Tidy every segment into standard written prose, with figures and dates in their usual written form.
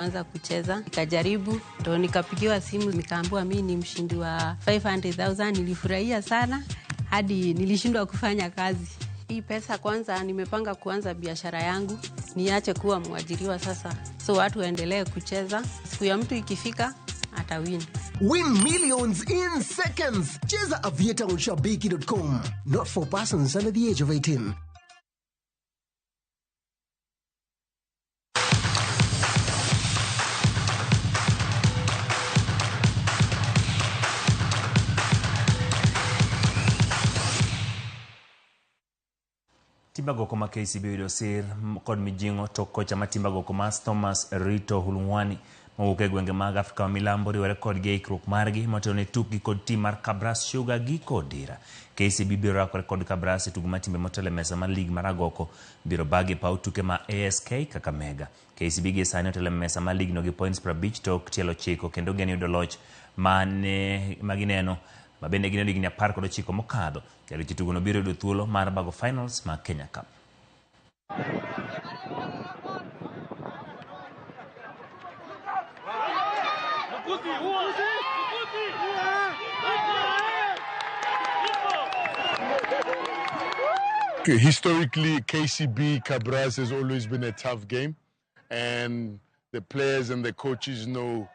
Anza kucheza, nikajaribu, ndo nikapigiwa simu, nikaambiwa mimi ni mshindi wa 500,000. Nilifurahia sana hadi nilishindwa kufanya kazi. Hii pesa kwanza, nimepanga kuanza biashara yangu, niache kuwa mwajiriwa sasa, so watu waendelee kucheza. Siku ya mtu ikifika atawin. Win millions in seconds. Cheza Aviator on Shabiki.com. Not for persons under the age of 18. Timbe agoko ma KCB oyudo sir kod mijing'o tok kocha ma timbe agoko ma Thomas Rito Hulungwani mowuok e gwenge mag Afrika ma Milambo riwore kodgi e ikruok margi motelo ne tukgi kod tim mar Kabras Sugar giko dira. KCB biro rakore kod Kabras e tugo mar timbe motelo e mesa mar lig mar agoko biro bagi e paw tuke ma ASK Kakamega. KCB gie sani otelo e mesa mar ligno gi points 50 tok tielo 9 kendo geno yudo loch mane magineno mabende gineno higni 19 mokadho. Jaluch tugono biro yudo thuolo mar bago finals mag Kenya Cup. Historically, KCB Kabras has always been a tough game, and the players and the coaches know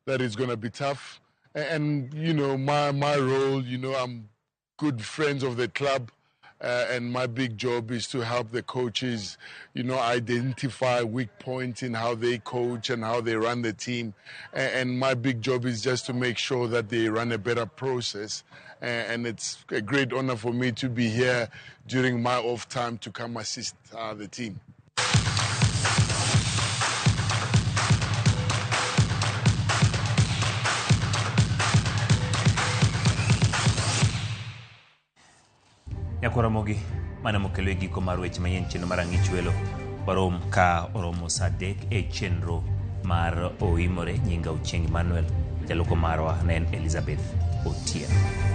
that it's going to be tough. And you know, my role, you know, I'm good friends of the club, and my big job is to help the coaches, you know, identify weak points in how they coach and how they run the team. And my big job is just to make sure that they run a better process. And it's a great honor for me to be here during my off time to come assist the team. Nyako Ramogi mana mokelo e giko mar weche manyien chenro mar ang'ich welo warom ka oromo saa 3 e chenro mar oimore. Nyinga Ochieng' Emmanuel, jaloko marwa ne en Elizabeth Otieno.